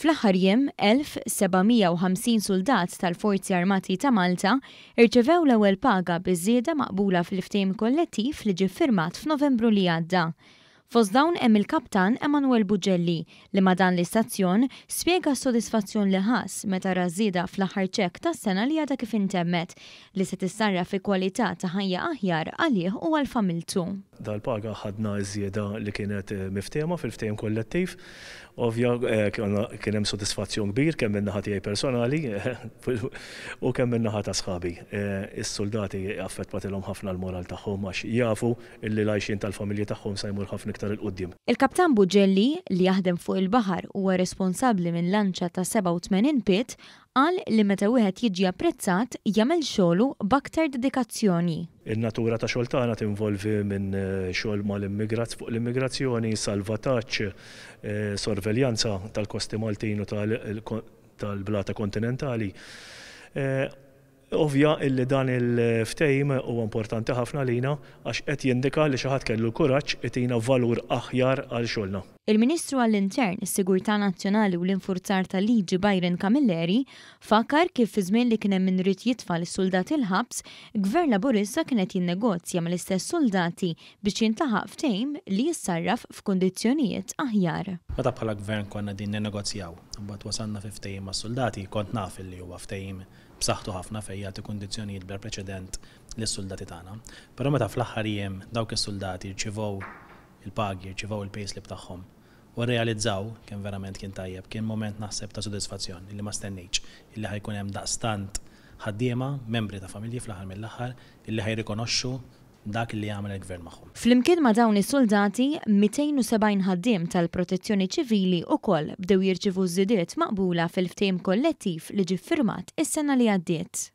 Fl-aħħar jiem, 1,750 suldat tal-Forzi Armati ta' Malta rċevew l-ewwel paga biż-żieda maqbula fil-ftehim kollettiv li ġie ffirmat f'Novembru li għadda. Fost dawn hemm il-Kaptan Emanuel Bugelli li ma' dan l-istazzjon spjega s-sodisfazzjon li ħass meta ra ż-żieda fl-aħħar ċekk tas-sena li għadha kif intemmet li se tissarraf fi kwalità ta' ħajja aħjar għalih u għal familtu. Dal-paga ħadna ż-żieda li kienet miftehma fil-ftehim kollettiv. Ovvja kien hemm sodisfazzjon kbir kemm min-naħa tiegħi personali u kemm min-naħa ta' sħabi. Is-suldati affettwatilhom ħafna l-moral tagħhom għax jafu illi l-għajxien tal-familji tagħhom sa jmur ħafna iktar 'il quddiem. Il-Kaptan Bugelli, li jaħdem fuq il-baħar u huwa responsabbli minn lanċa ta' 87 pied, Qal li meta wieħed jiġi apprezzat jagħmel xogħlu b'aktar dedikazzjoni. In-natura ta' xogħol tagħna tinvolvi minn xogħol mal-immigrats fuq l-immigrazzjoni, salvataġġ, sorveljanza tal-kosti Maltin u tal-blata kontinentali. Ovvja illi dan il-ftehim huwa importanti ħafna għalina għax qed jindika li xi ħadd kellu l-kuraġġ itina valur aħjar għal xogħolna. Il-Ministru għall-Intern, is-Sigurtà Nazzjonali u l-Infurzar tal-Liġi Byron Camilleri fakkar kif fi żmien li kien hemm min ried jitfa' lis-suldati l-ħabs, Gvern Laburista kien qed jinnegozja mal-istess suldati biex jintlaħaq ftehim li jissarraf f'kundizzjonijiet aħjar. Meta bħala Gvern konna qegħdin ninnegozjaw, imbagħad wasalna fi ftehim mas-suldati, kont naf illi huwa ftehim b'saħħtu ħafna fejn jagħti kundizzjonijiet bla preċedent lis-suldati tagħna. Però meta fl-aħħar jiem dawk is-suldati rċivew il-pagi, rċivew il-payslip tagħhom u rrealizzaw kemm verament kien tajjeb, kien mument naħseb ta' sodisfazzjon illi ma stennejtx illi ħa jkun hemm daqstant ħaddiema, membri ta' familji fl-aħħar mill-aħħar illi ħa jirrikonoxxu dak illi għamel il-Gvern magħhom. Flimkien ma' dawn is-suldati, 270 ħaddiem tal-Protezzjoni Ċivili wkoll bdew jirċievu ż-żidiet maqbula fil-ftehim kollettiv li ġie ffirmat is-sena li għaddiet.